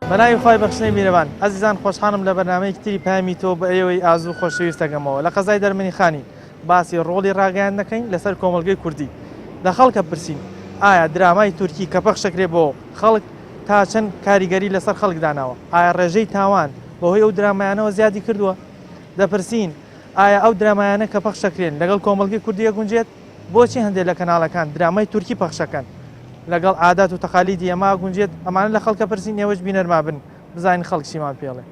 بەناوی خوای بەخشنەی میرەبان ئەزیزان خۆشحاڵم لە بەرنامەیەکی تری پەیامی تۆ بە ئێوەی ئازو و خۆشەویست دەگەمەوە لە قەزای دەرمنی خانی باسی ڕۆڵی ڕاگەیاندن دەکەین لەسەر کۆمەڵگەی کوردی لە خەڵکە پرسین ئایا درامای تورکی کە پەخشەکرێ بۆ خەڵک تا چەند کاریگەری لەسەر خەڵک داناوە ئایا ڕێژەی تاوان بەهۆی ئەو درامایانەوە زیادی کردووە دەپرسین ئایا ئەو درامایانە کە پەخشەکرێن لەگەڵ کۆمەڵگەی کوردی ئەگونجێت بۆچی هەندێک لە کەناڵەکان درامای تورکی پەخشەکەن لەگەڵ عادات و تەقالیدی ئێمە ئەگونجێت ئەمانە لە خەڵکە پرسین ئێوەش بینەرما بن بزانین خەڵک چیمان پێڵێ.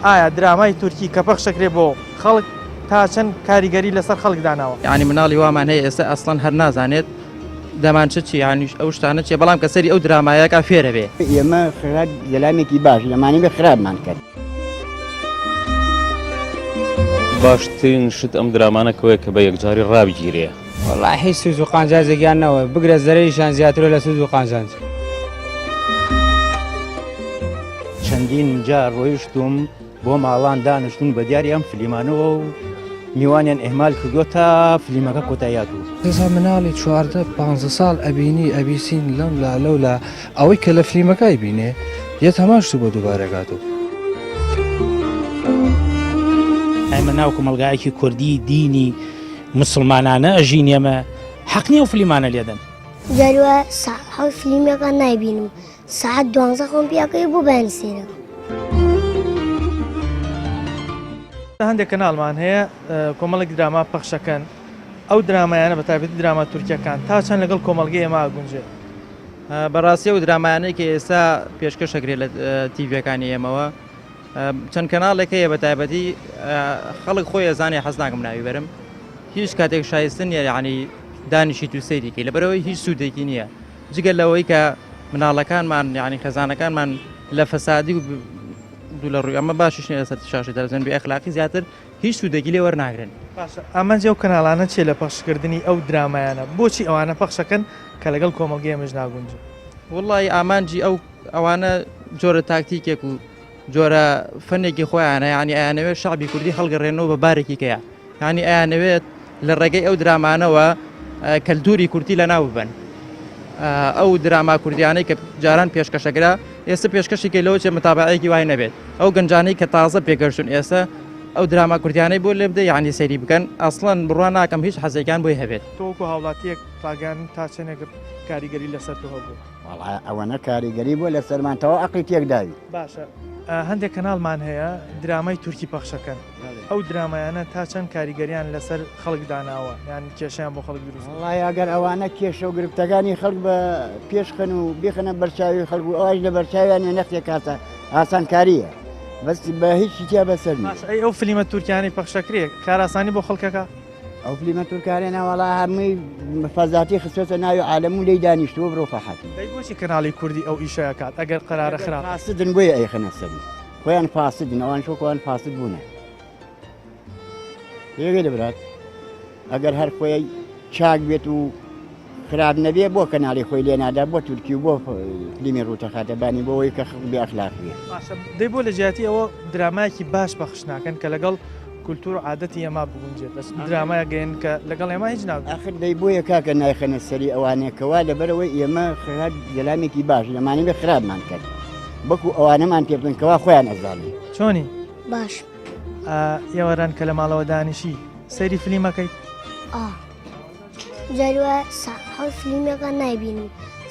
ئایا درامای تورکی کە پەخشەکرێ بۆ خەڵک تا چەند کاریگەری لەسەر خەڵک داناوە؟ یانی مناڵی وامان هەیە ئێستا ئەسڵەن هەر نازانێت دەمانچە چیە یانیش ئەو شتانە چیە بەڵام کە سەری ئەو درامایەکە فێرە بێ. ئێمە خراپ زەلامێکی باش لەمانەی بێ خراپمان کرد. باشترین شت ئەم درامانە کەوەیە کە بە یەکجاری ڕابگیرێ. وەڵا هیچ سوود و قانجازێکیان نەوە بگرە زەرەریشیان زیاترە لە سوود و قانجانج. چەندین جار ڕۆیشتووم بۆ ماڵان دانیشتوون بە دیاری ئەم فلیمانەوە و میوانیان ئیهمال کردووە تا فلیمەکە کۆتایی هاتوو. ئێستا مناڵی 14 پانزە ساڵ ئەبینی ئەبیسین لەم لا لەو لا ئەوەی کە لە فلیمەکە ئەیبینێ یەت هەمان شت بۆ دووبارە کاتەوە. ئێمە ناو کۆمەڵگایەکی کوردی دینی مسوڵمانانە ئەژین ئێمە حەق نیە ئەو فلیمانە لێدەن. جاری وایە ساعەت حەوت فلیمێکە نایبینم ساعەت دوانزە خۆم پیاکەی بۆ بەیانی سەیرەکەم. هەندێک کەناڵمان هەیە کۆمەڵێک دراما پەخشەکەن ئەو درامایانە بە تایبەتی دراما تورکیەکان تا چەند لەگەڵ کۆمەڵگەی ئێمە ئەگونجێت؟ بەڕاستی ئەو درامایانەی کە ئێستا پێشکەش ئەکرێت لە تیڤەکانی ئێمەوە چەند کەناڵێک هەیە بە تایبەتی خەڵک خۆی ئەزانێ حەز ناکەم ناوی بەرم هیچ کاتێک شایستە نییە یعنی دانیشیت و سەیریکەی لەبەرەوەی هیچ سوودێکی نییە جگە لەوەی کە مناڵەکانمان یعنی خێزانەکانمان لە فەسادی و دوو لە ڕووی ئەمە باشیش نییە لەسەر شاشەی تەلەڤزیۆن بێ ئەخلاقی زیاتر هیچ سوودێکی لێ وەرناگرن. باشە ئامانجی ئەو کەناڵانە چیە لە پەخشکردنی ئەو درامایانە؟ بۆچی ئەوانە پەخشەکەن کە لەگەڵ کۆمەڵگەی ئێمەش ناگونجێ؟ وەڵڵاهی ئامانجی ئەو ئەوانە جۆرە تاکتیکێک و جۆرە فەنێکی خۆیانە یعنی ئەیانەوێت شەعبی کوردی هەڵگەڕێنەوە بە بارێکی کەیە یعنی ئەیانەوێت لە ڕێگەی ئەو درامانەوە کەلتوری کوردی لەناو ببەن ئەو دراما کوردیانەی کە جاران پێشکەشەکرا ئێستا پێشکەشی کە لەوە چێ متابعەیەکی وای نەبێت ئەو گەنجانەی کە تازە پێگەشتون ئێستا ئەو دراما کوردیانەی بۆ لێ بدە یعنی سەیری بکەن ئەسڵەن بڕوا ناکەم هیچ حەزێکیان بۆی هەبێت. تۆ وەکو هاوڵاتیەک ڕاگەیاندن تا چەندێک کاریگەری لەسەر تۆ هەبووە؟ وەڵا ئەوەنە کاریگەری بووە لەسەرمان تەواو عەقڵی تێکداوی. باشە هەندێک کەناڵمان هەیە درامای تورکی پەخشەکەن ئەو درامایانە تا چەند کاریگەریان لەسەر خەڵک داناوە یان کێشەیان بۆ خەڵک دروست وەڵای ئەگەر ئەوانە کێشە و گرفتەکانی خەڵک بە پێشخەن و بخەنە بەرچاوی خەڵک و ئەوش لە بەرچاویان نەختێک کاتە ئاسانکاریە بەس بە هیچی تیا بەسەر نیە. باشە ئەی ئەو فلیمە تورکیانەی پەخشەکرێ کارئاسانی بۆ خەڵکەکە؟ ئەو فلیمە تورکانە ناوەڵا هەمووی فەزاتی خستۆتە ناوی عالەم و لێی دانیشتووە بڕۆ فەحەتی. دەی بۆچی کەناڵی کوردی ئەو ئیشە ئەکات ئەگەر قەرارە خراپە؟ فاسدن بۆیە ئەیخەنە سەری خۆیان فاسدن ئەوانش وەکو ئەوان فاسد بوونە. تێگەی لە برات ئەگەر هەر خۆی چاک بێت و خراپ نەبێ بۆ کەناڵی خۆی لێ نادا بۆ تورکی و بۆ فلیمی ڕووتەخاتە بانی بۆ ئەوەی کە خەڵک بێ ئەخلاق بێ. باشە دەی بۆ لە جیاتی ئەوە درامایەکی باش پەخش ناکەن کە لەگەڵ کولتور و عادەتی ئێمە بگونجێت بەس درامایەک گەیەن کە لەگەڵ ئێمە هیچ ناگونجێت. ئاخر دەی بۆیە کاکە نایخەنە سەری ئەوانە کەوا لەبەرئەوەی ئێمە خراپ زەلامێکی باش لەمانە بێ خراپمان کرد بەکو ئەوانەمان پێ بکەن کەوا خۆیان ئەزانن. چۆنی؟ باش. ئێواران کە لە ماڵەوە دانیشی سەیری فلیمەکەیت؟ ئا. جاری وایە ساعەت حەوت فلیمێکە نایبینم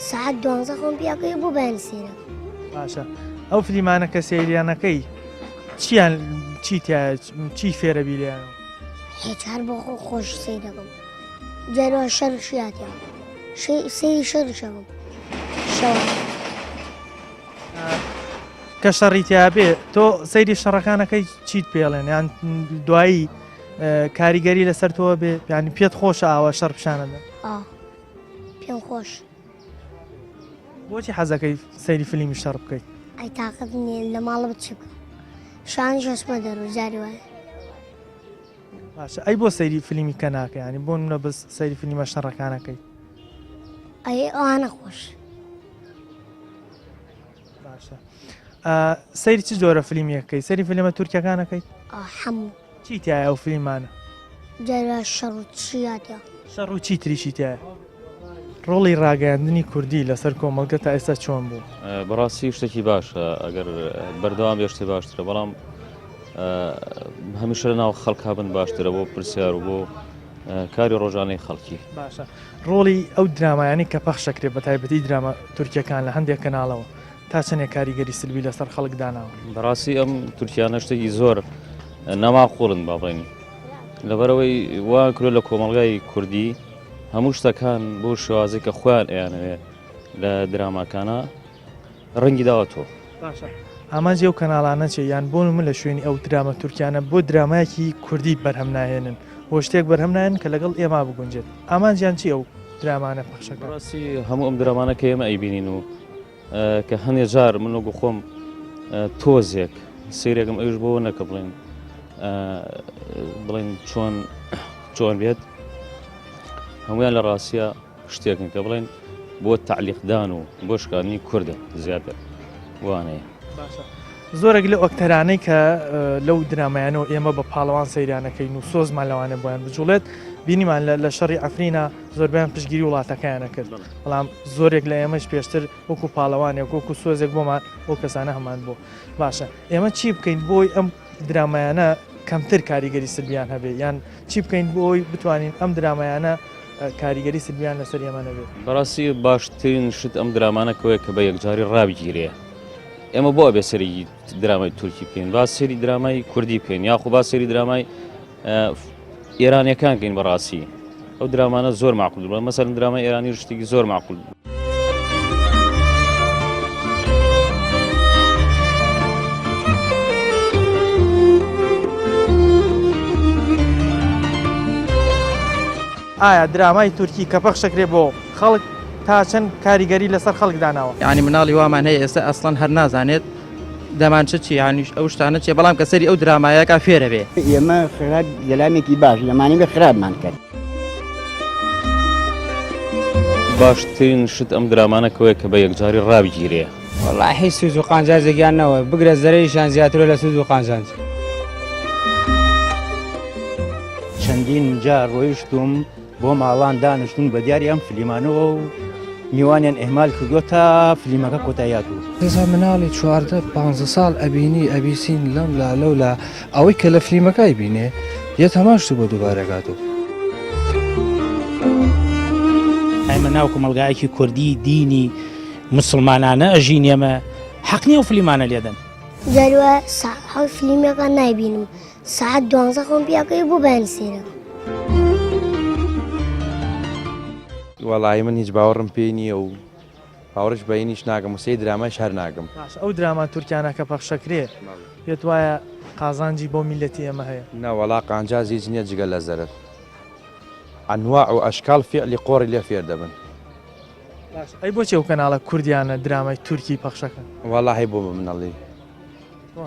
ساعەت دوانزە خۆم پیاکەی بۆ بەیانی سەیرەکەم. باشە ئەو فلیمانە کە سەیریانەکەی چیان چی تایە چی فێرەبی لێیانەوە؟ هیچ هەر بۆ خۆ خۆش سەیرەکەم جاری وایە شەڕیشی هاتیە سەیری شەڕیشەکەم شەوان. کە شەڕی تیابێ تۆ سەیری شەڕەکانەکەی چیت پێڵێن یان دوایی کاریگەری لەسەر تۆ بێ یانی پێت خۆشە ئاوا شەڕ پیشانەدەن؟ ئا پێم خۆش. بۆچی حەزەکەی سەیری فلیمی شەڕ بکەیت؟ ئەی تاقەت نییە لە ماڵە چی بکەم. شانیش ئەچمە دەرەوە جاری وایە. باشە ئەی بۆ سەیری فلیمی کە ناکەی ینی بۆ منە بەس سەیری فلیمە شەڕەکانەکەی ئەی ئەوانە خۆش. باشە سەیری چ جۆرە فلیمیەکەی سەری فلیمە تورکەکانەکەی هەموو چی تایە ئەو فلیمانە جارە شەڕ و چیاتە شەڕ و چی تریشی تایە ڕۆڵی ڕاگەیاندنی کوردی لەسەر کۆمەڵگە تا ئێستا چۆن بوو؟ بەڕاستی شتێکی باشە ئەگەر بەردەوام بێ شتێ باشترە بەڵام هەمیشە لە ناو خەڵکا بن باشترە بۆ پرسیار و بۆ کاری ڕۆژانەی خەڵکی. باشە ڕۆڵی ئەو درامایانەی کە پەخشەکرێت بە تایبەتی دراما تورکیەکان لە هەندێک کەناڵەوە تا چەندێک کاریگەری سلبی لەسەر خەڵک داناوە؟ بەڕاستی ئەم تورکیانە شتێکی زۆر ناماقوڵن با بڵێین لەبەرئەوەی وا کرۆ لە کۆمەڵگای کوردی هەموو شتەکان بۆ شێوازی کە خۆیان ئەیانەوێ لە دراماکانە ڕەنگی داوەتەوە. باشە ئامانجی ئەو کەناڵانە چیە یان بۆ من لە شوێنی ئەو دراما تورکیانە بۆ درامایەکی کوردی بەرهەم ناهێنن بۆ شتێک بەرهەم ناهێنن کە لەگەڵ ئێمە بگونجێت ئامانجیان چی ئەو درامانە پەخشەکەن؟ بەڕاستی هەموو ئەم درامانە کە ئێمە ئەیبینین و کە هەنێ جار من وەکو خۆم تۆزێک سەیرێکم ئەوش بۆ نەکە بڵێن بڵێن چۆن چۆن بێت هەمویان لە ڕاستە شتێکن کە بڵێن بۆ تەعلیقدان و بۆ شکاندنی کوردە زیاتر وانەیە. باشە زۆرێک لەو ئەکتەرانەی کە لەو درامایانەوە ئێمە بە پاڵەوان سەیرانەکەین و سۆزمان لەوانە بۆیان بجوڵێت بینیمان لە شەڕی ئەفرینە زۆربیان پشگیری وڵاتەکەیانە کرد بەڵام زۆرێک لە ئێمەش پێشتر وەکو پاڵەوانێک وەکو سۆزێک بۆمان بۆ کەسانە هەمان بوو باشە ئێمە چی بکەین بۆی ئەم درامایانە کەمتر کاریگەری سلبیان هەبێ یان چی بکەین بۆ ئەوەی بتوانین ئەم درامایانە کاریگەری سلبیان لەسەر ئێمە نەبێت؟ بەڕاستی باشترین شت ئەم درامانە کەوەیە کە بە یەکجاری ڕابگیرێ ئێمە بۆ ئەبێ سەری درامای تورکی بکەین با سەری درامای کوردی بکەین یاخۆ با سەری درامای ئێرانیەکان کەین بەڕاستی ئەو درامانە زۆر معقول بوو مەسەلەن درامای ئێرانی شتێکی زۆر معقول بوو. ئایا درامای تورکی کە پەخشەکرێ بۆ خەڵک تا چەند کاریگەری لەسەر خەڵک داناوە؟ یانی مناڵی وامان هەیە ئێستا ئەسڵەن هەر نازانێت دەمانچە چیە یانیش ئەو شتانە چیە بەڵام کە سەری ئەو درامایەکە فێرە بێ. ئێمە خراپ زەلامێکی باش لەمانی بێ خراپمان کرد. باشترین شت ئەم درامانە کەوەیە کە بە یەکجاری ڕابگیرێ. وەڵا هیچ سوود و قانجازێکیان نەوە بگرە زەرەریشیان زیاترە لە سوود و قانجانج. چەندین جار ڕۆیشتووم بۆ ماڵان دانیشتوون بە دیاری ئەم فلیمانەوە و میوانیان ئیهمال کردووە تا فلیمەکە کۆتایی هاتوو. ئێستا مناڵی 14 پانزە ساڵ ئەبینی ئەبیسین لەم لا لەو لا ئەوەی کە لە فلیمەکە ئەیبینێ یەت هەمان شت بۆ دووبارە کاتەوە. ئێمە ناو کۆمەڵگایەکی کوردی دینی مسوڵمانانە ئەژین ئێمە حەق نیە ئەو فلیمانە لێدەن. جاری وایە ساعەت حەوت فلیمێکە نایبینم ساعەت دوانزە خۆم پیاکەی بۆ بەیانی سەیرەکەم. وەڵایی من هیچ باوەڕم پێی نییە و باوەڕیش بە هینیش ناکەم و سەیری درامایش هەر ناکەم. باشە ئەو دراما تورکیانە کە پەخشەکرێ پێت وایە قازانجی بۆ میللەتی ئێمە هەیە؟ نەوەڵا قانجاز هیچ نییە جگە لە زەرەر. ئەنواع و ئەشکاڵ فیعلی قۆڕی لێ فێر دەبن. باشە ئەی بۆچی ئەو کەناڵە کوردیانە درامای تورکی پەخشەکەن؟ وەڵاهی بۆ بە من ئەڵێی.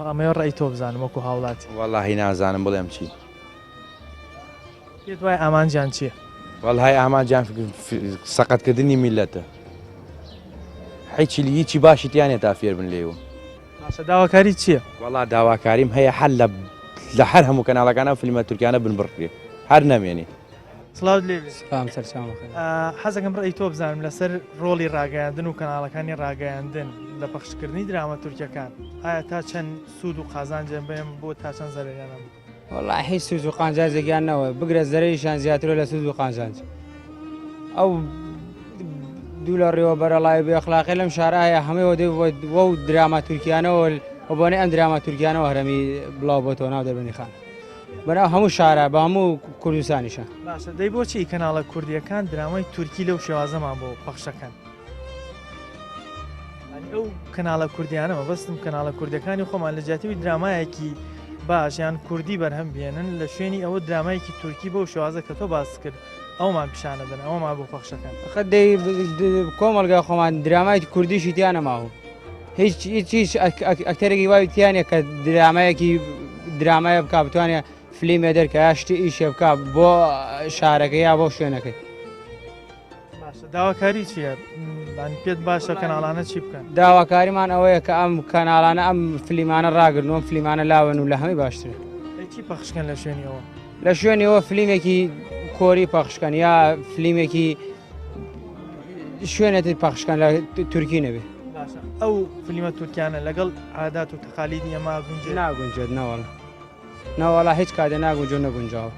ئەمەوێ ڕەئی تۆ بزانم وەکو هاوڵاتی. وەڵاهی نازانم بڵێم چی. پێت وایە ئامانجیان چییە؟ وەڵاهی ئامانجیان سەقەتکردنی میللەتە. هیچی هیچی باشی تیا نیە تا فێر بن لێیوە. باشە داواکاری چییە؟ وەڵا داواکاریم هەیە هەر لە لە هەر هەموو کەناڵەکان ئەو فیلمە تورکیانە بنبڕکرێ هەر نەمێنێ. سڵاوت لێ بێ. سڵام سەرچاوم بەخێر. حەزەکەم ڕەئی تۆ بزانم لەسەر ڕۆڵی ڕاگەیاندن و کەناڵەکانی ڕاگەیاندن لە پەخشکردنی دراما تورکیەکان ئایا تا چەند سوود و قازانجیان بەێم بۆ تا چەند زەرەریان هەبوو؟ وەڵا هیچ سوود و قانجازێکیان نەوە بگرە زەرەریشیان زیاترە لە سوود و قانجانج ئەو دوو لە ڕێوەبەرەڵای بێ ئەخلاقی لەم شارە هەیە هەمووی وە وەو دراما تورکیانەوە و بۆنەی ئەم دراما تورکیانەوە هەرەمی بڵاو بۆتەوە ناو دەربەندی خان بەناو هەموو شارە بە هەموو کوردستانیشە. باشە دەی بۆچی کەناڵە کوردیەکان درامای تورکی لەو شێوازەمان بۆ پەخشەکەن؟ یانی ئەو کەناڵە کوردیانە مەبەستم کەناڵە کوردەکانی خۆمان لە جیاتیوی درامایەکی باش یان کوردی بەرهەم بێنن لە شوێنی ئەوە درامایەکی تورکی بەو شێوازە کە تۆ باست کرد ئەومان پیشانەدەن ئەوەمان بۆ پەخشەکەن. خە دەی کۆمەڵگای خۆمان درامای کوردیشی تیا نەماوە. هیچ هیچ هیچ ئەکتەرێکی وای تیانە کە درامایەکی درامایە بک بتوانێت فلیمێ دەرکە یا شتی ئیشێ بکە بۆ شارەکە یا بۆ شوێنەکەی. باشە داواکاری چییە؟ پێت باشە کەناڵانە چی بکەن؟ داواکاریمان ئەوەیە کە ئەم کەناڵانە ئەم فلیمانە ڕاگرن و ئەم فلیمانە لاون و لە هەمووی باشترە. چی پەخشکەن لە شوێنی ئەوە؟ لە شوێنی ئەوە فلیمێکی کۆری پەخشکەن یا فلیمێکی شوێنێتر پەخشکەن لە تورکی نەبێ. باشە ئەو فلیمە تورکیانە لەگەڵ عادات و تەقالیدی ئێمە گونجێت؟ ناگونجێت نەوەڵا. نەوەڵا هیچ کاتێ ناگونجێ و نەگونجاوە.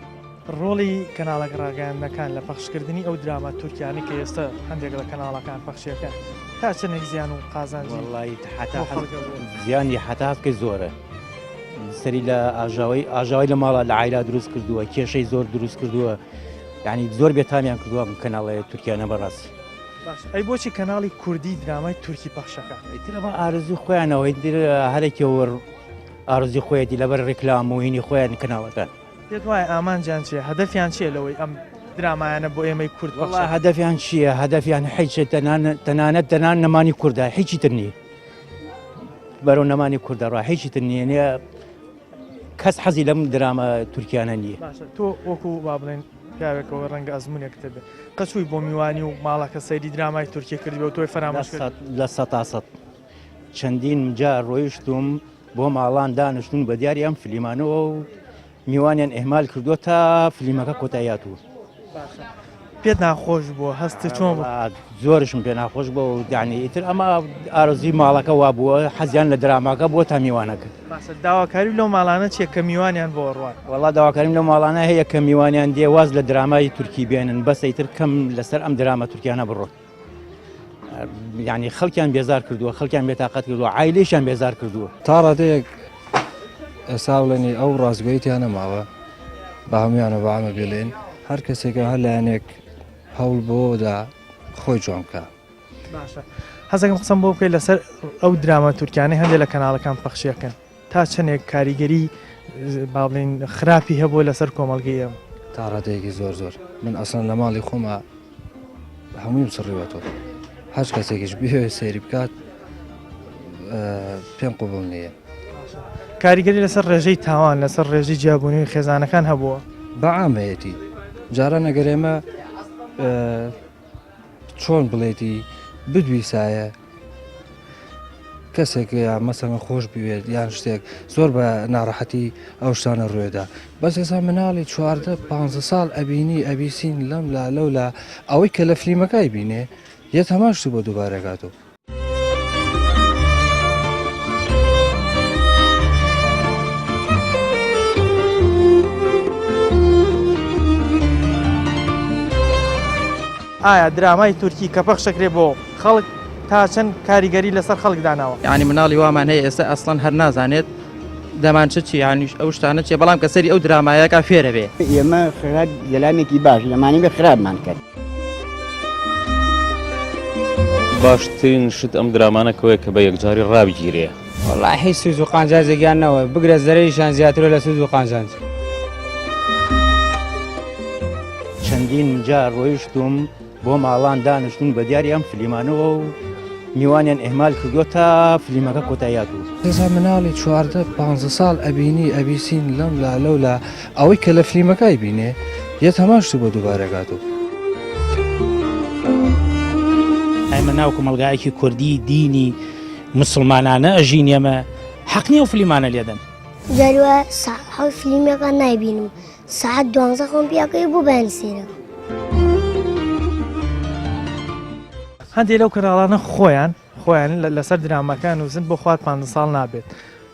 ڕۆڵی کەناڵە ڕاگەیاندنەکان لە پەخشکردنی ئەو دراما تورکیانەی کە ئێستا هەندێک لە کەناڵەکان پەخشیەکەن تا چەندێک زیان و قازانجی وەڵڵاهی حەتا بۆ خەڵک هەبووە؟ زیانی حەتا هەستکەی زۆرە سەری لە ئاژاوەی ئاژاوەی لە ماڵە لە عایلا دروست کردووە کێشەی زۆر دروست کردووە یعنی زۆر بێتامیان کردووە ئەم کەناڵە تورکیانە بەڕاستی. باشە ئەی بۆچی کەناڵی کوردی درامای تورکی پەخشەکە؟ ئیتر ئەمە ئارەزووی خۆیانەوە ئیتر هەرێکێ وەر ئارەزوی خۆیەتی لەبەر ڕیکلام و هینی خۆیان کەناڵەکان. پێت وایە ئامانجیان چیە هەدەفیان چیە لەوەی ئەم درامایانە بۆ ئێمەی کورد پەخش وەڵا هەدەفیان چیە هەدەفیان حیچ تەنانەت تەنان نەمانی کوردە هیچی تر نییە بەرەو نەمانی کوردە ڕا هیچی تر نییە نیە کەس حەزی لەم دراما تورکیانە نییە. باشە تۆ وەکو با بڵێن پیاوێکەوە ڕەنگە ئەزمونێکت هەبێ قەچووی بۆ میوانی و ماڵەکە سەیری درامای تورکی کردبێ و تۆی فەرامۆش کرد؟ لە سەتا سەد چەندین جار ڕۆیشتوم بۆ ماڵان دانیشتون بە دیاری ئەم فلیمانەوە و میوانیان ئیهمال کردووە تا فلیمەکە کۆتایی هاتووە. باشە پێت ناخۆش بووە هەستت چۆن بوو؟ زۆرشم پێ ناخۆش بووە و یعنی ئیتر ئەمە ئارەزووی ماڵەکە وا بووە حەزیان لە دراماکە بووە تا میوانەکە. باشە داواکاری لەو ماڵانە چییە کە میوانیان بۆ ئەڕوات؟ وەڵا داواکاریم لەو ماڵانە هەیە کە میوانیان دێ واز لە درامای تورکی بێنن بەسە ئیتر کەم لەسەر ئەم دراما تورکیانە بڕۆن. یعنی خەڵکیان بێزار کردووە خەڵکیان بێتاقەت کردووە عیلیشیان بێزار کردووە. تا ڕادەیەک ئێستا بڵێنی ئەو ڕاستگۆیی تیا نەماوە بە هەموویانە بە عامە بێلێن هەر کەسێکە هەر لایەنێک هەوڵ بۆدا خۆی جوان بکە. باشە حەزەکەم قسەم بۆ بکەیت لەسەر ئەو دراما تورکیانەی هەندێک لە کەناڵەکان پەخشیەکەن تا چەندێک کاریگەری با بڵێین خراپی هەبووە لەسەر کۆمەڵگەی ئێمە؟ تا ڕادەیەکی زۆر زۆر من ئەسڵەن لە ماڵی خۆما هەموویم سڕیوەتەوە هەر کەسێکیش بێ سەیری بکات پێم قوبڵ نییە. کاریگەری لەسەر ڕێژەی تاوان لەسەر ڕێژەی جیابوونەوەی خێزانەکان هەبووە؟ بەعامەیەتی جاران ئەگەر ئێمە چۆن بڵێتی بدویسایە کەسێک یا مەسەڵەن خۆش بوێت یان شتێک زۆر بە ناڕەحەتی ئەو شتانە ڕوێدا بەس ئێستا مناڵی 14 پ ساڵ ئەبینی ئەبیسین لەم لا لەو لا ئەوەی کە لە فلیمەکەی بینێ یەت هەمان شتی بۆ دووبارەکاتەوە. ئایا درامای تورکی کە پەخشەکرێ بۆ خەڵک تا چەند کاریگەری لەسەر خەڵک داناوە؟ یانی مناڵی وامان هەیە ئێستا ئەسڵەن هەر نازانێت دەمانچە چیە یانیش ئەو شتانە چیە بەڵام کە سەری ئەو درامایەکە فێرە بێ. ئێمە خراپ زەلامێکی باش لەمانی بێ خراپمان کرد. باشترین شت ئەم درامانە کەوەیە کە بە یەکجاری ڕابگیرێ. وەڵا هیچ سوود و قانجازێکیان نەوە بگرە زەرەریشیان زیاترە لە سوود و قانجانج. چەندین جار ڕۆیشتوم بۆ ماڵان دانیشتون بە دیاری ئەم فلیمانەوە و میوانیان ئیهمال کردووە تا فلیمەکە کۆتایی هاتووە. ئێستا مناڵی 14 پ ساڵ ئەبینی ئەبیسین لەم لا لەو لا ئەوەی کە لە فلیمەکەی بینێ یەت هەمان شتی بۆ دووبارەکاتەوە. ئێمە ناو کۆمەڵگایەکی کوردی دینی مسوڵمانانە ئەژین ئێمە حەق نیە ئەو فلیمانە لێدەن. جاری وایە ساعەت حەوت فلیمێکان نایبینم ساعەت دوانزە خۆم پیاکەی بۆ بەیانی سەیرەکەم. هەندێک لەو کەناڵانە خۆیان خۆیان لەسەر دراماکان نووسن بۆ خوار پ ساڵ نابێت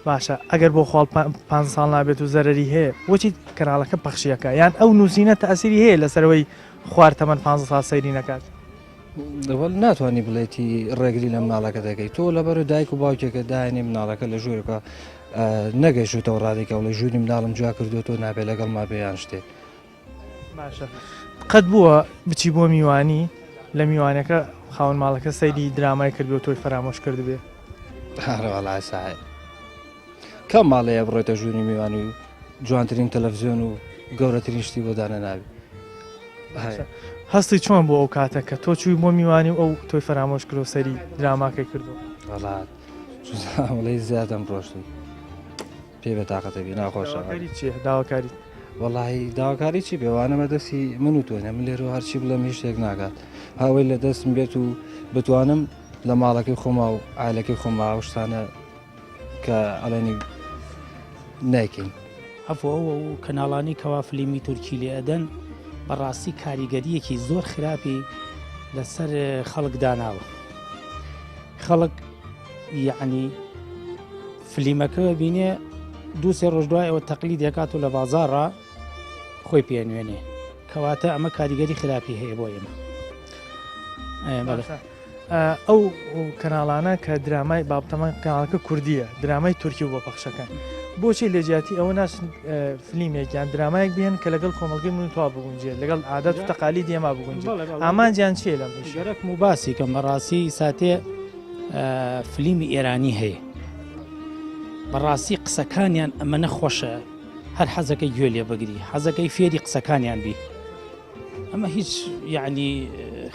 باشە ئەگەر بۆ خواڵ پ ساڵ نابێت و زەرری هەیە بۆچی کەناڵەکە پەخشیەکە یان ئەو نووسینە تەسیری هەیە لەسەرەوەی خوار تەمەن پ ساڵ سەیری نەکات ناتوانانی بڵێتی ڕێگری لە مناڵەکە دەکەیت تۆ لەبەر دایک و باوکێکە دایانی مناڵەکە لە ژوورەکە نەگەیشتەوە ڕادێکە لە ژووری مناڵم جووا کردو تۆ نابێت لەگەڵ ما بێیان شتێ باشە قەت بووە بچی بۆ میوانی لە میوانەکە خاوەن ماڵەکە سەیری درامای کردو تۆی فەرامۆش کردبێ هەروەڵا ساحێب کەم ماڵەیە بڕێتە ژووری میوانی و جوانترین تەلەفزیۆن و گەورەترین شتی بۆ دانەناوی هەستی چۆن بۆ ئەو کاتە کە تۆ چووی بۆ میوانی و ئەو تۆی فەرامۆش کرد و سەری دراماکەی کردو وڵات. چوزانم زیادم ڕۆشتووی پێ بێ تاقەتە بی ناخۆشە. داواکاری چیە؟ داواکاری. وەڵاهی داواکاری چی بێ وانە بەدەستی من و تۆ نیە من لێرەوە هەرچی بڵێم هیچ شتێک ناگات هاوەی لە دەستم بێت و بتوانم لە ماڵەکەی خۆما و عایلەکەی خۆما ئەو شتانە کە ئەڵێنی نایکەین. عەفو ئەو کەناڵانەی کەوا فلیمی تورکی لێ ئەدەن بەڕاستی کاریگەریەکی زۆر خراپی لەسەر خەڵک داناوە خەڵک یعنی فلیمەکە بینێ دوو سێ ڕۆژ دوای ئەوە تەقلید دەکات و لە بازاڕا خۆی پێنوێنێ کەواتە ئەمە کاریگەری خراپی هەیە بۆ ئێمە. ئەو کەناڵانە کە درامای بابتەمان کەناڵەکە کوردیە درامای تورکی و بۆ پەخشەکەن بۆچی لە جیاتی ئەوە ناچن فلیمێک یان درامایەک بێن کە لەگەڵ کۆمەڵگەی من توا بگونجێت لەگەڵ عادەت و تەقالیدی ئێمە بگونجێت ئامانجیان چییە لەم گەرەکم و باسی کەم بەڕاستی ساتێ فلیمی ئێرانی هەیە بەڕاستی قسەکانیان ئەمە نەخۆشە هەر حەزەکەی گوێ لێ بگری حەزەکەی فێری قسەکانیان بی ئەمە هیچ یعنی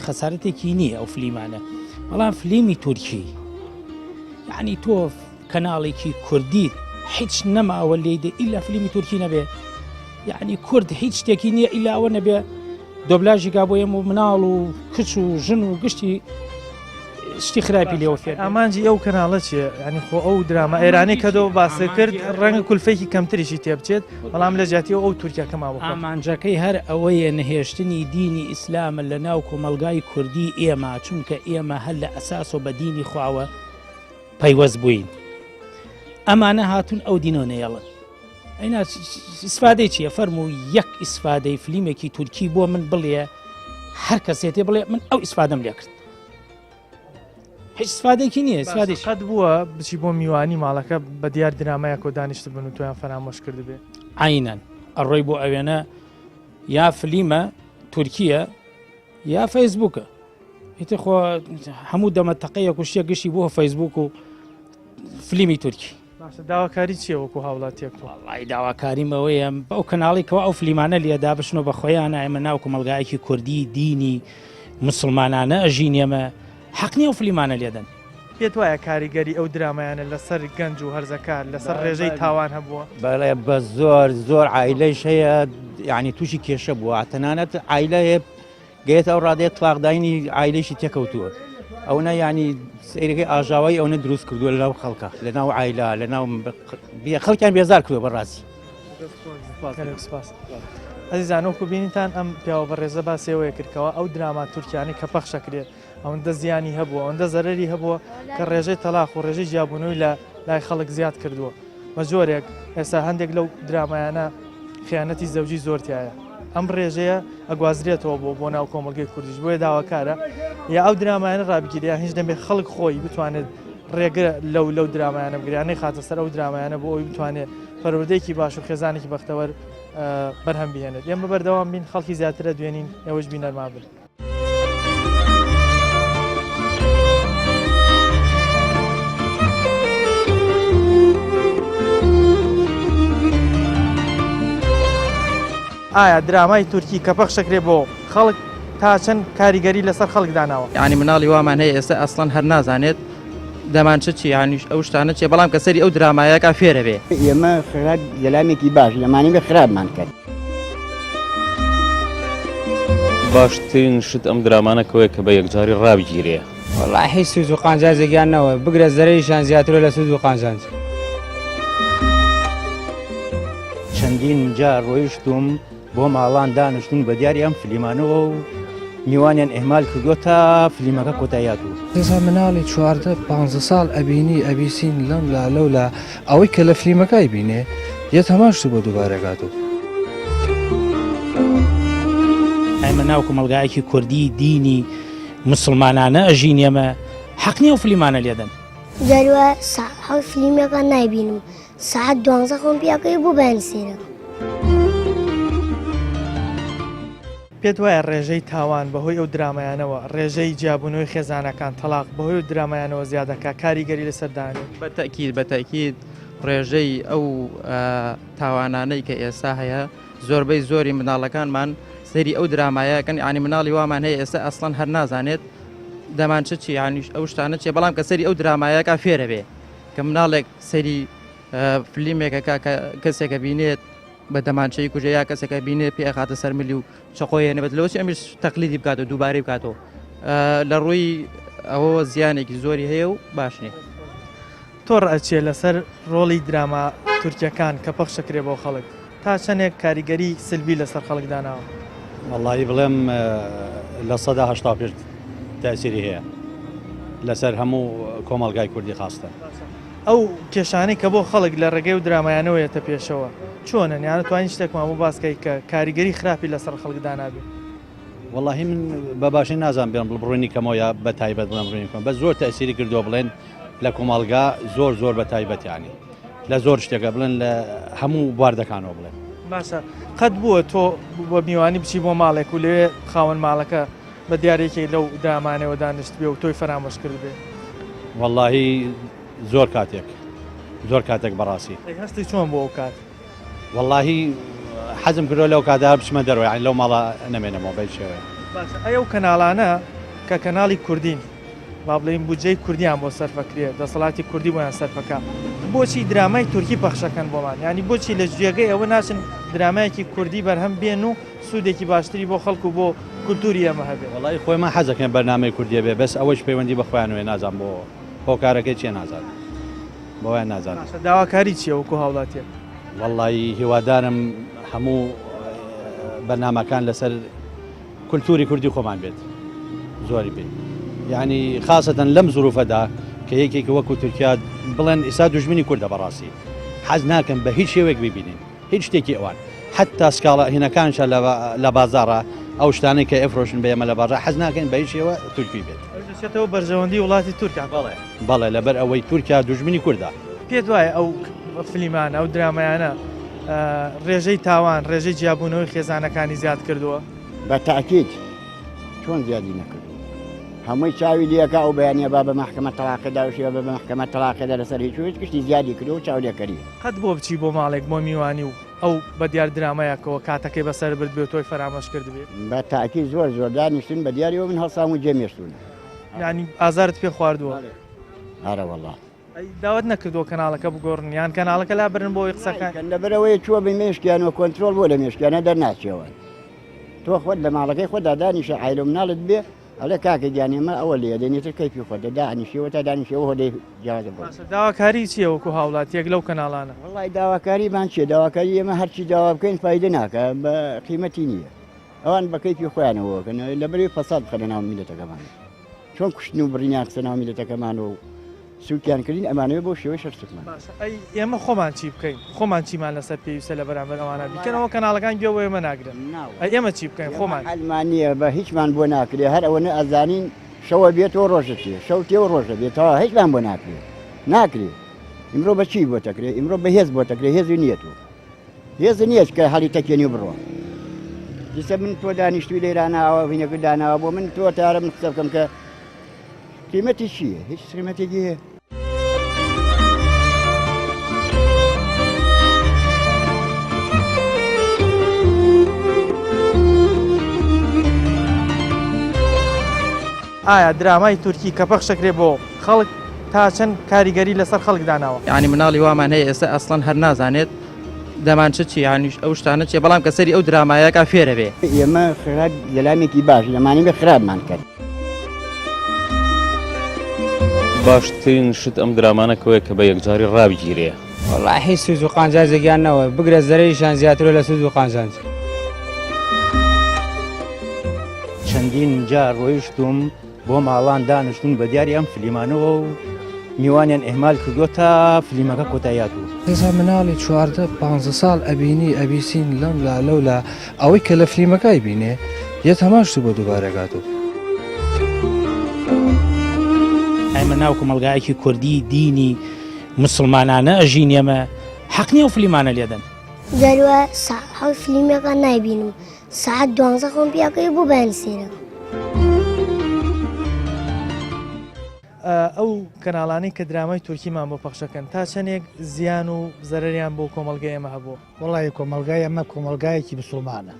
خەسارەتێکی نییە ئەو فلیمانە بەڵام فلیمی تورکی یعنی تۆ کەناڵێکی کوردیت هیچ نەماوە لێی دێ ئیلا فلیمی تورکی نەبێ یعنی کورد هیچ شتێکی نییە ئیلا ئەوە نەبێ دۆبلاژی کا بۆ ئێمە و مناڵ و کچ و ژن و گشتی شتی خراپی لێوە فێر ئامانجی ئەو کەناڵە چیە ینی خۆ ئەو دراما ئێرانی کە دۆ باس کرد ڕەنگە کولفێکی کەمتریشی تێبچێت بەڵام لە جیاتی ئەو تورکیاکە ماوە ئامانجەکەی هەر ئەوەیە نەهێشتنی دینی ئیسلامە لە ناو کۆمەڵگای کوردی ئێمە چونکە ئێمە هەر لە ئەساس و بە دینی خواوە پەیوەست بووین ئەمانە هاتون ئەو دینۆ نەیەڵن ئەینا ئیسفادەی چییە فەرموو یەک ئیسفادەی فلیمێکی تورکی بۆ من بڵێ هەر کەسێتێ بڵێ من ئەو ئیسفادەم لێ کرد هیچ ئیسفادێکی نییە ئیسفادێک قەت بووە بچی بۆ میوانی ماڵەکە بە دیار درامایەکۆ دانیشت بن و تۆیان فەرامۆش کردبێ عینەن ئەڕۆی بۆ ئەوێنە یا فلیمە تورکیە یا فەیسبوکە ئیتر خۆ هەموو دەمە تەقەیەک و شتێک گشتی بووە فەیسبوک و فلیمی تورکی. باشە داواکاری چییە وەکو هاوڵاتیەک تۆ؟ وەڵی داواکاریم ئەوەیە بەو کەناڵی کەوا ئەو فلیمانە لێدا بچنەوە بە خۆیانە ئێمە ناو کۆمەڵگایەکی کوردی دینی مسلمانانە ئەژین ئێمە حەق نییە ئەو فلیمانە لێدەن. پێت وایە کاریگەری ئەو درامایانە لەسەر گەنج و هەرزەکار لەسەر ڕێژەی تاوان هەبووە؟ بەڵێ بە زۆر زۆر عایلەیش هەیە یعنی تووشی کێشە بووە تەنانەت عایلە هەیە گەیەتە ئەو ڕادەیە تڵاقداینی عایلەیشی تێکەوتووە ئەوەنە یعنی سەیرەکەی ئاژاوای ئەوەنە دروست کردووە لەناو خەڵکە لەناو عایلە لەناو خەڵکیان بێزار کردووە بەڕاستی. سپاس. ئەزیزان وەکو بینیتان ئەم پیاوە بەڕێزە باسی ئەوەیە کرد کەوا ئەو دراما تورکیانەی کە پەخشەکرێت ئەوەندە زیانی هەبووە ئەوەندە زەرەری هەبووە کە ڕێژەی تەلاق و ڕێژەی جیابوونەوەی لە لای خەڵک زیاد کردووە بە جۆرێک ئێستا هەندێک لەو درامایانە خیانەتی زەوجی زۆر تایە ئەم ڕێژەیە ئەگوازرێتەوە بۆ بۆ ناو کۆمەلگەی کوردیش بۆیە داواکارە یا ئەو درامایانە ڕابگیرێ یان هیچ دەمێک خەڵک خۆی بتوانێت ڕێگە لەو لەو درامایانە بگرێ یان نەیخاتە سەر ئەو درامایانە بۆ ئەوی بتوانێت پەروەردەیەکی باش و خێزانێکی بەختەوەر بەرهەم بهێنێت ئێمە بەردەوام بین خەڵکی زیاترە دوێنین ئێوەش بینەرمان بن. ئایا درامای تورکی کە پەخشەکرێ بۆ خەڵک تا چەند کاریگەری لەسەر خەڵک داناوە؟ یانی مناڵی وامان هەیە ئێستا ئەسڵەن هەر نازانێت دەمانچە چیە یانیش ئەو شتانە چیە بەڵام کە سەری ئەو درامایەکە فێرە بێ. ئێمە خراپ زەلامێکی باش لەمانەی بێ خراپمان کرد. باشترین شت ئەم درامانە کەوەیە کە بە یەکجاری ڕابگیرێ. وەڵا هیچ سوود و قانجازێکیان نەوە بگرە زەرەریشیان زیاترە لە سوود و قانجانج. چەندین جار ڕۆیشتووم بۆ ماڵان دانیشتوون بە دیاری ئەم فلیمانەوە و میوانیان ئیهمال کردووە تا فلیمەکە کۆتایی هاتووە. ئێستا مناڵی 14 پانزە ساڵ ئەبینی ئەبیسین لەم لا لەو لا ئەوەی کە لە فلیمەکە ئەیبینێ یەت هەمان شت بۆ دووبارە کاتەوە. ئێمە ناو کۆمەڵگایەکی کوردی دینی مسوڵمانانە ئەژین ئێمە حەق نیە ئەو فلیمانە لێدەن. جاری وایە ساعەت حەوت فلیمێکان نایبینم ساعەت دوانزە خۆم پیاکەی بۆ بەیانی سەیرەکەم. پێت وایە ڕێژەی تاوان بەهۆی ئەو درامایانەوە، ڕێژەی جیابوونەوەی خێزانەکان، تەڵاق، بەهۆی ئەو درامایانەوە زیاد دەکات، کاریگەری لەسەر دانێت؟ بە تەئکید بە تەئکید ڕێژەی ئەو تاوانانەی کە ئێستا هەیە زۆربەی زۆری منداڵەکانمان سەیری ئەو درامایە ئەکەن یانی مناڵی وامان هەیە ئێستا ئەسڵەن هەر نازانێت دەمانچە چیە یانیش ئەو شتانە چیە بەڵام کە سەیری ئەو درامایەکە فێرە بێ. کە مناڵێک سەیری فلیمێکەکە کە کەسێکە بینێت بە دەمانچەی کوژە یا کەسێکە بینێ پێ ئەخاتە سەر ملی و چەقۆیە نەبێت لەوەچی ئەمیش تەقلیدی بکاتەوە دووبارەی بکاتەوە لە ڕووی ئەوەوە زیانێکی زۆری هەیە و باش نییە. تۆ ڕەئت چیە لەسەر ڕۆڵی دراما تورکیەکان کە پەخشەکرێ بۆ خەڵک تا چەنێک کاریگەری سلبی لەسەر خەڵک داناوە؟ وەڵایی بڵێم 85% تەئسیری هەیە لەسەر هەموو کۆمەڵگای کوردی خاستە. ئەو کێشانەی کە بۆ خەڵک لە ڕێگەی ئەو درامایانەوە یەتە پێشەوە چۆنن؟ یان ئەتوانی شتێکمان بۆ باس کەی کە کاریگەری خراپی لەسەر خەڵک دانابێ؟ وەڵاهی من بە باشی نازانم بێم بڕوونی کەمەوە یا بە تایبەت بڵێم ڕوونی کەم بەس زۆر تەئسیری کردووە بڵێن لە کۆمەڵگا زۆر زۆر بە تایبەت یانی لە زۆر شتێکە بڵێن لە هەموو بواردەکانەوە بڵێن. باشە قەت بووە تۆ بە میوانی بچی بۆ ماڵێک و لەوێ خاوەن ماڵەکە بە دیار یەکێک لەو درامانەوە دانیشتبێ و تۆی فەرامۆش کردبێ؟ وەڵاهی زۆر کاتێک زۆر کاتێک بەڕاستی. ئەی هەستی چۆن بوو ئەو کات؟ وەڵاهی حەزم کردوە لەو کاتە هەر بچمە دەرەوە یانی لەو ماڵە نەمێنمەوە بەهیچ شێوەیەک. باشە ئەی ئەو کەناڵانە کە کەناڵی کوردین با بڵێین بودجەی کوردیان بۆ سەرفەکرێ دەسەڵاتی کوردی بۆیان سەرفەکا بۆچی درامای تورکی پەخشەکەن بۆمان یانی بۆچی لە جێگەی ئەوە ناچن درامایەکی کوردی بەرهەم بێن و سوودێکی باشتری بۆ خەڵک و بۆ کولتوری ئێمە هەبێ؟ وەڵایی خۆیمان حەزەکەین بەرنامەی کوردیە بێ بەس ئەوەیش پەیوەندی بە خۆیانەوەیە نازانم بۆ هۆکارەکەی چیە نازانم. بۆیان نازانم. باشە داواکاری چیە وەکو هاوڵاتیەک؟ وەڵایی هیوادارم هەموو بەرنامەکان لەسەر کولتوری کوردی خۆمان بێت زۆری بێت یعنی خاصەتەن لەم زروفەدا کە یەکێک وەکو تورکیا بڵێن ئیسا دوژمنی کوردە بەڕاستی حەز ناکەم بە هیچ شێوەیەک ببینین هیچ شتێکی ئەوان حتا سکاڵا هینەکانشە لە بازاڕا ئەو شتانەی کە ئەفرۆشن بە ئێمە لە بازاڕ حەز ناکەین بە هیچ شێوە تورکی بێت. ئەویش دەچێتەوە بەرژەوەندی وڵاتی تورکیا. بەڵێ بەڵێ لەبەر ئەوەی تورکیا دوژمنی کوردە. پێت وایە ئەو فلیمانە ئەو درامایانە ڕێژەی تاوان ڕێژەی جیابوونەوەی خێزانەکانی زیاد کردووە؟ بە تەئکید چۆن زیادی نەکردووە هەمووی چاوی لەکە ئەو بەیانە با بە مەحکەمە تەڵاقی داوشی بە مەحکەمە تەڵاقی دە لەسەر هیچ و هیچ گشتی زیادی کردووە و چاولێکەری. قەت بۆ بچی بۆ ماڵێک بۆ میوانی و ئەو بە دیار درامایەکەوە کاتەکەی بەسەر بردبێ و تۆی فەرامۆش کردبێ؟ بە تاکید زۆر زۆر دانیشتون بە دیاریەوە من هەڵسام و جێم هێشتوون. یانی ئازارت پێ خواردووە؟ ئەرە وەڵا. ئەی داوت نەکردووە کەناڵەکە بگۆڕن یان کەناڵەکە لابرن بۆ ئەوەی قسەکان. نایکەن لەبەرئەوەی چووە بە مێشکیان و کۆنترۆڵ بووە لە مێشکیانە دەرناچیەوە. تۆ خۆت لە ماڵەکەی خۆتدا دانیشە عایلە و مناڵت بێ ئەڵێ کاکە گیان ئێمە ئەوە لێ دێن ئیتر کەیفی خۆتە دانیشیەوە تا دانیشیەوە هۆدەی جیاوازە بۆ. باشە داواکاری چییە وەکو هاوڵاتیەک لەو کەناڵانە؟ وەڵای داواکاریمان چییە داواکاری ئێمە هەرچی داوا بکەین فایدە ناکە بە قیمەتی نییە ئەوان بە کەیفی خۆیانەوە کەن لەبەرەوەی فەساد بخەنە ناو میلەتەکەمان چۆن کوشتن و بڕینیان خستە ناو میلەتەکەمان و سوکیان کردین ئەمانەوێ بەو شێوەی شەر سوکمان. باشە ئەی ئێمە خۆمان چی بکەین خۆمان چیمان لەسەر پێویستە لە بەرامبەر ئەوانە بیکەنەوە کەناڵەکان گوێ بۆ ئێمە ناگرن ئەی ئێمە چی بکەین خۆمان. حەلمان نییە بە هیچمان بۆ ناکرێ هەر ئەوەنە ئەزانین شەوە بێت و ڕۆژە تێ شەو تێ و ڕۆژە بێت تەواو هیچمان بۆ ناکرێ ناکرێ ئیمڕۆ بە چی بۆ تەکرێ ئیمڕۆ بە هێز بۆ تەکرێ هێزی نییە تۆ هێز نییە کە هەڵی تەکێنی و بڕۆ دیسە من تۆ دانیشتوی لێراناوە هینەکە داناوە بۆ من تۆ تارە من قسە بکەم کە قیمەتی چییە؟ هیچ قیمەتێکی هەیە؟ ئایا درامای تورکی کە پەخشەکرێ بۆ خەڵک تا چەند کاریگەری لەسەر خەڵک داناوە؟ یانی مناڵی وامان هەیە ئێستا ئەسڵەن هەر نازانێت دەمانچە چیە یانیش ئەو شتانە چیە بەڵام کە سەری ئەو درامایەکە فێرە بێ. ئێمە خراپ لەلامێکی باش لەمانی بێ خراپمان کرد. باشترین شت ئەم درامانە کەوەیە کە بە یەکجاری ڕابگیرێ. وەڵاهی سوود و قانجازێکیان نەوە بگرە زەرەریشیان زیاترە لە سوود و قانجانج. چەندین جار ڕۆیشتووم بۆ ماڵان دانیشتوون بە دیاری ئەم فلیمانەوە و میوانیان ئیهمال کردووە تا فلیمەکە کۆتایی هاتووە. ئێستا مناڵی 14 پانزە ساڵ ئەبینی ئەبیسین لەم لا لەو لا ئەوەی کە لە فلیمەکە ئەیبینێ یەت هەمان شت بۆ دووبارە کاتەوە. ئێمە ناو کۆمەڵگایەکی کوردی دینی مسوڵمانانە ئەژین ئێمە حەق نیە ئەو فلیمانە لێدەن. جاری وایە ساعەت حەوت فلیمێکە نایبینم ساعەت دوانزە خۆم پیاکەی بۆ بەیانی سەیرەکەم. ئەو کەناڵانەی کە درامای تورکیمان بۆ پەخشەکەن تا چەندێک زیان و زەرەریان بۆ کۆمەڵگەی ئێمە هەبووە؟ وەڵی کۆمەڵگای ئەمە کۆمەڵگایەکی مسوڵمانە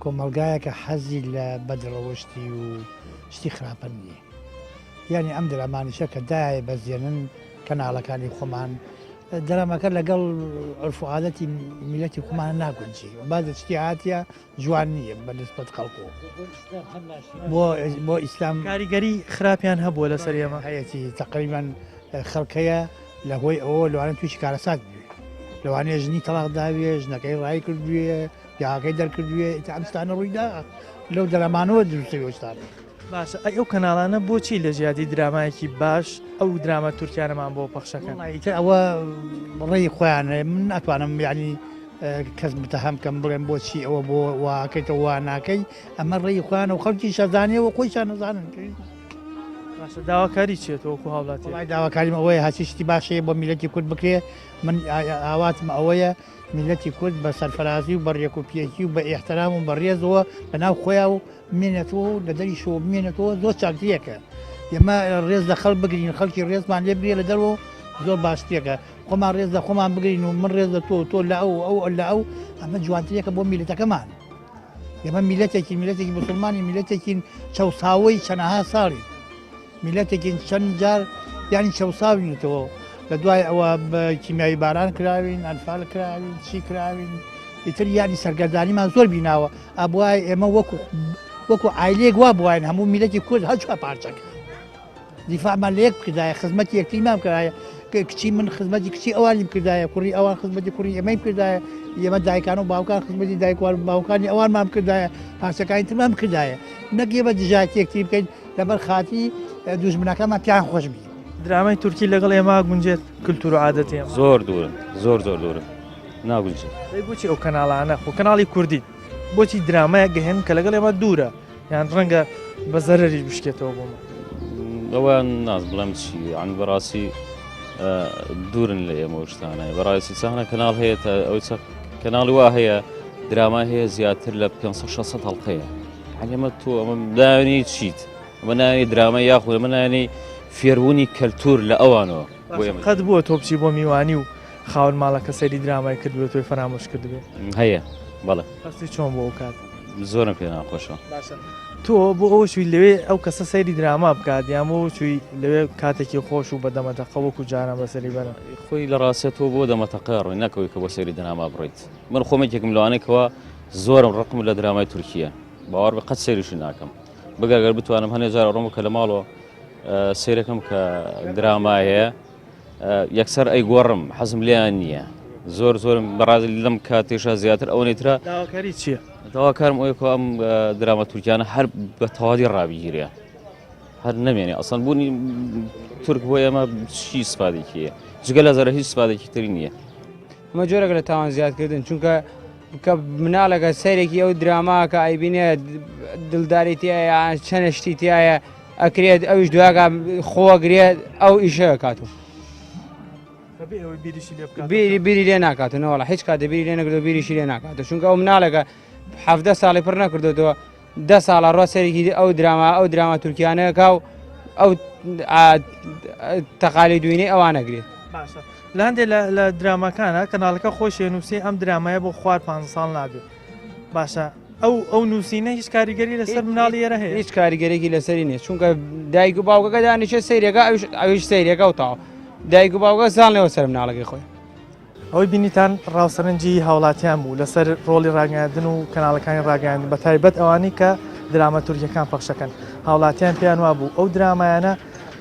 کۆمەڵگایەکە حەزی لە بەدڕەوشتی و شتی خراپە نییە یعنی ئەم درامانیشە کە دایە بەزیێنن کەناڵەکانی خۆمان دراماکە لەگەڵ عرف و عادەتی میلەتی خۆمان ناگونجی باز شتی هاتیە جوان نییە بە نسبەت خەڵکۆ بۆ بۆ ئیسلام کاریگەری خراپیان هەبووە لەسەر ئێمە هەیەتی تقریبان خەڵکەیە لە هۆی ئەوە لەوانە تووشی کارەسات بوێ لەوانەیە ژنی تەڵاق داوێ ژنەکەی ڕای کردوێ پیاکەی دەرکردوێ ئیتر ئەم شتانە ڕوویدا لەو دەرامانەوە دروستەوە شتانە. باشە ئەی ئەو کەناڵانە بۆچی لە جیاتی درامایەکی باش ئەو دراما تورکیانەمان بۆ پەخشەکەن؟ وەڵا ئیتر ئەوە ڕێی خۆیانە من ناتوانم یعنی کەس متهم کەم بڵێم بۆچی ئەوە بۆ واکەیتەوە وا ناکەی ئەمە ڕێی خۆیانە و خەڵکی شەزانێ و خۆیشان نەزانن باشە داواکاری چیە تۆ وەکو هاوڵاتی؟ وەڵای داواکاریم ئەوەیە هەرچی شتی باش هەیە بۆ میلەتی کورد بکرێ من ئاواتم ئەوەیە میلەتی کورد بە سەرفرازی و بە ڕێک و پێکی و بە ئیحترام و بە ڕێزەوە لە ناو خۆیان و بمێنێتەوە و لە دەریشەوە بمێنێتەوە زۆر چاکترێکە ئێمە ڕێز لە خەڵک بگرین خەڵکی ڕێزمان لێ بگرێ لە دەرەوە زۆر باشترێکە خۆمان ڕێز لە خۆمان بگرین و من ڕێز لە تۆ تۆ لە ئەو ئەو لە ئەو ئەمە جوانترێکە بۆ میلەتەکەمان ئێمە میلەتێکی میلەتێکی مسلمانی میلەتێکین چەوساوەی چەنەها ساڵی میلەتێکین چەند جار یانی چەوساوینەتەوە لە دوای ئەوە بە کیمیایی باران کراوین ئەنفال کراوین چی کراوین ئیتر یانی سەرگەردانیمان زۆر بیناوە ئەبوایە ئێمە وەکو وەکو عایلەیەک وا بواین هەموو میلەتی کورد هەر چوار پارچەکە دیفاعمان لە یەک بکردایە خزمەتی یەکتریمان بکردایە کچی من خزمەتی کچی ئەوانی بکردایە کوڕی ئەوان خزمەتی کوڕی ئێمەی بکردایە ئێمە دایکان و باوکان خزمەتی دایکوان باوکانی ئەوانمان بکردایە پارچەکانی ترمان بکردایە نەک ئێمە دژایەتی یەکتری بکەین لەبەر خاتری دوژمنەکەمان پێیان خۆش بی. درامای تورکی لەگەڵ ئێمە گونجێت کلتور و عادەتی ئێمە؟ زۆر دوورن زۆر زۆر دوورن ناگونجێت. دەی بۆچی ئەو کەناڵانە خۆ کەناڵی کوردین بۆچی درامایەک گەهێن کە لەگەڵ ئێمە دوورە یان ڕەنگە بە زەرەریش بشکێتەوە بۆمان؟ ئەوە ناز بڵێم چی یان بەڕاستی دوورن لە ئێمە و شتانە بەڕاستی چەندە کەناڵ هەیە تا ئەو چە کەناڵی وا هەیە دراما هەیە زیاتر لە 500 600 هەڵقەیە یعنی ئەمە تۆ ئەمە ناوێنی چیت ئەمە ناوێنی دراما یاخود ئەمە ناوێنی فێربوونی کەلتور لە ئەوانەوە بۆ ئێمە. قەت بووە تۆ بچی بۆ میوانی و خاوەن ماڵەکە سەیری درامای کردبێ تۆی فەرامۆش کردبێ؟ هەیە بەڵێ. هەستی چۆن بوو ئەو کاتە؟ زۆرم پێ ناخۆشە. باشە تۆ بۆ ئەوە چووی لەوێ ئەو کەسە سەیری دراما بکات یان بۆ چووی لەوێ کاتێکی خۆش و بە دەمەتەقە وەکو جاران بەسەری بەرن؟ خۆی لە ڕاستیا تۆ بۆ دەمەتەقە ڕۆی نەکەوەی کە بۆ سەیری دراما بڕۆیت من خۆم یەکێکم لەوانەی کەوا زۆرم ڕقم لە درامای تورکیە باوەڕ بە قەت سەیریشی ناکەم بگە گەر بتوانم هەنێ جار ڕۆم کە لە ماڵەوە سەیرەکەم کە دراما هەیە یەکسەر ئەیگۆڕم حەزم لێیان نییە زۆر زۆرم بەڕاز لەم کاتێشا زیاتر ئەوەی ترە داواکاری چییە؟ داواکارم ئەوەیە کە ئەم دراما تورکیانە هەر بە تەواوی ڕابگیرێ هەر نەمێنێ ئەسڵەن بوونی تورک بۆ ئێمە چی سپادێکی هەیە جگە لە زەرە هیچ سپادێکی تری نییە. ئەمە جۆرێکە لە تاوان زیادکردن چونکە کە مناڵێکە سەیرێکی ئەو دراما کە ئەیبینێ دڵداری تایە چەنە شتی تایە ئەکرێت ئەویش دواگا خۆگرێت ئەو ئیشە کات و بیری بیری لێ ناکات نەوەڵا هیچ کاتێ بیری لێ نەکردو بیریشی لێ ناکات چونکە ئەو مناڵێکە حەڤدە ساڵی پڕ نەکردوتەوە دە ساڵە ڕۆ سەرێکی ئەو دراما ئەو دراما تورکیانەکە و ئەو تەقالی دوینەی ئەوانەگرێت باشە لە هەندێک لە دراماکانە کەناڵەکە خۆشێ نووسی ئەم درامایە بۆ خوار پ ساڵ نابێت باشە ئەو ئەو نووسینە هیچ کاریگەری لەسەر مناڵی ئێرە هەیە هیچ کاریگەرێکی لەسەری نیە چونکە دایک و باوکەکە دانیشە سەیرەکە ئەویش سەیرەکە و تاو دایک و باوکە زاڵنەوە سەر مناڵەکەی خۆی ئەوەی بینیتان ڕاو سەرنجی هاوڵاتیان بوو لەسەر ڕۆڵی ڕاگەیاندن و کەناڵەکانی ڕاگەیاندن بە تایبەت ئەوانەی کە دراما تورکیەکان پەخشەکەن هاوڵاتیان پێیان وابوو ئەو درامایانە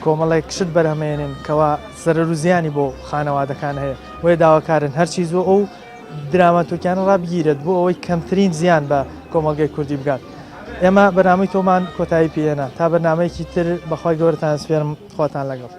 کۆمەڵێک شت بەرهەمێنن کەوا زەرەر و زیانی بۆ خانەوادەکان هەیە بۆیە داواکارن هەرچی زوو ئەو دراما تورکیانە ڕابگیرێت بۆ ئەوەی کەمترین زیان بە کۆمەڵگەی کوردی بگات ئێمە بەرنامەی تۆمان کۆتایی پێێنا تا بەرنمەیەکی تر بەخوای گەورەتان سپێرم خواتان لەگەڵ.